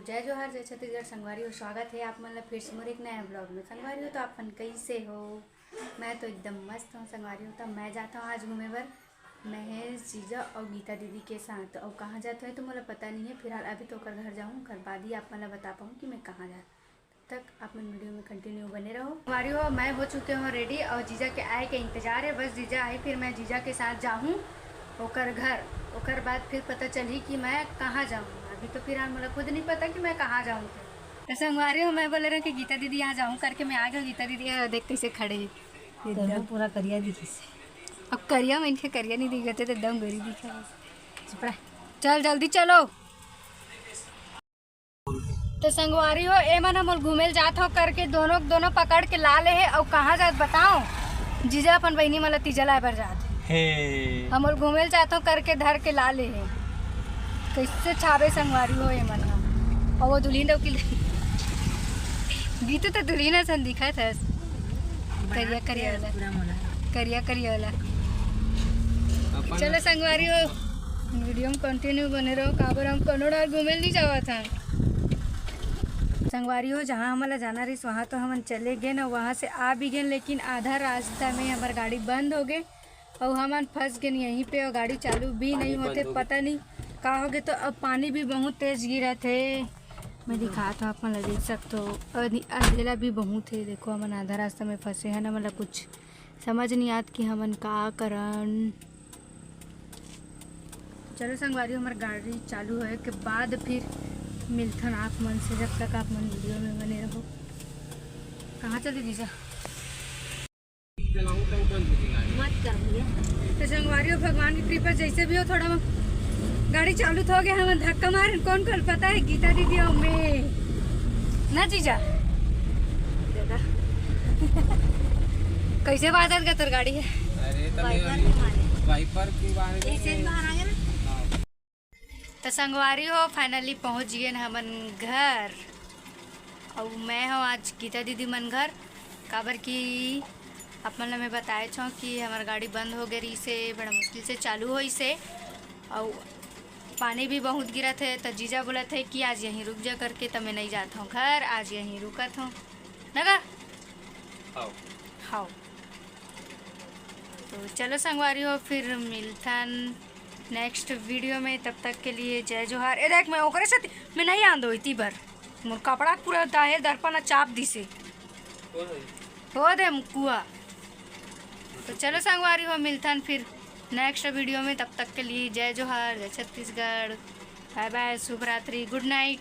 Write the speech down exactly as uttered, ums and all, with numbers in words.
जय जोहार, जय छत्तीसगढ़ संगवारी हो, स्वागत हे आप मन ला फिर से मोर एक नया vlog में। संगवारी हो, तो आप मन कइसे हो? मैं तो एकदम मस्त हूँ संगवारी हो। तो मैं जाता हूँ आज घूमे बर महेश जीजा और गीता दीदी के साथ। और कहाँ जात हूँ तो मोला पता नहीं है। फिलहाल अभी तो ओकर घर जाऊँ, ओकर बाद ही आप मन ला बता पाऊँ कि मैं कहाँ जात। तब तक आप मन video में continue बने रहो। संगवारी हो, मैं हो चुके हूँ ready और जीजा के आए के इंतजार है। बस जीजा आए, फिर मैं जीजा के साथ जाहूँ ओकर घर, ओकर बाद फिर पता चलही कि मैं कहाँ जाऊँ। अभी तो फिलहाल मोला खुद नहीं पता कि मैं कहाँ जाऊँ। तो संगवारी हो, मैं बोले रहे कि गीता दीदी यहाँ जाऊँ करके, मैं आ गया गीता दीदी। ये देख कैसे खड़े हैं। एकदम पूरा करिया दिखिस। अब करिया मन के करिया नहीं दिखते तो एकदम गोरी दिखा। चुप रह। चल जल्दी चलो। तो संगवारी हो, ए मन हमन घूमे ल जात हो करके दोनों दोनों पकड़ के ला ले हे। और कहाँ जात बताओ? जीजा अपन बहिनी मन ला तीजा लाए बर जात हे। हे। हमन घूमे ल जात हो करके धर के ला ले हे। कैसे छाबे संगवारी हो ए मन ह। और वो दुल्हन डौकी ले-, गीतू तो दुल्हन असन दिखत हस। करिया करिया वाला। करिया करिया वाला। अपन चलो संगवारी हो, video में continue बने रहो। काबर हम कोनो डार घूमे ल नहीं जावत हन। संगवारी हो, जहाँ हमन ला जाना रहिस, वहाँ तो हमन चले गेन, वहाँ से आ भी गेन, लेकिन आधा रास्ता में हमर गाड़ी बंद हो गए और हमन फंस गेन यहीं पे, और गाड़ी चालू भी पानी नहीं होते, बंद हो गए। पता नहीं का हो गए। तो अब पानी भी बहुत तेज गिरत हे, मैं दिखात हूँ, आप मन ला देख सकते हो। और नि-, अंधेला भी बहुत हे। देखो, हमन आधा रास्ता में फंसे हैं ना, मतलब कुछ समझ नहीं आत कि हमन का करन। चलो संगवारी, हमर गाड़ी चालू होए के बाद फिर मिलथन आप मन से, जब तक आप मन video में बने रहो। कहाँ चले जीजा? मत कर भैया। तो संगवारी हो, भगवान की कृपा जैसे भी हो, थोड़ा गाड़ी चालू तो हो गया, हमन धक्का मारन, कौन कौन पता है, गीता दीदी और मैं ना जीजा। दादा। कैसे बाजत गा तोर गाड़ी है? अरे, तब ये wiper के मारे। Wiper के बारे में। ऐसे ही बाहर आ गया ना। हाँ। तो संगवारी हो, finally पहुँच गए हमन घर। और मैं हूँ आज गीता दीदी मन घर, काबर कि आप मन ला मैं बताए छो कि हमार गाड़ी बंद हो गए रही से, बड़ा मुश्किल से चालू होई से, और पानी भी बहुत गिरत है। तो जीजा बोलत है कि आज यहीं रुक जा करके, तो मैं नहीं जात हूँ घर, आज यहीं रुकत हूँ ना गा? हाँ। हाँ। तो चलो संगवारी हो, फिर मिलथन next video में। तब तक के लिए जय जोहार। ए देख, मैं ओकरे साथ मैं नहीं आंदो इतनी बार, मोर कपड़ा पूरा दाहे दर्पण चाप दिसे। हो दे मुकुआ। तो चलो संगवारी हो, मिलथन फिर next video में। तब तक के लिए जय जोहार, जय छत्तीसगढ़, bye bye, शुभ रात्रि, good night।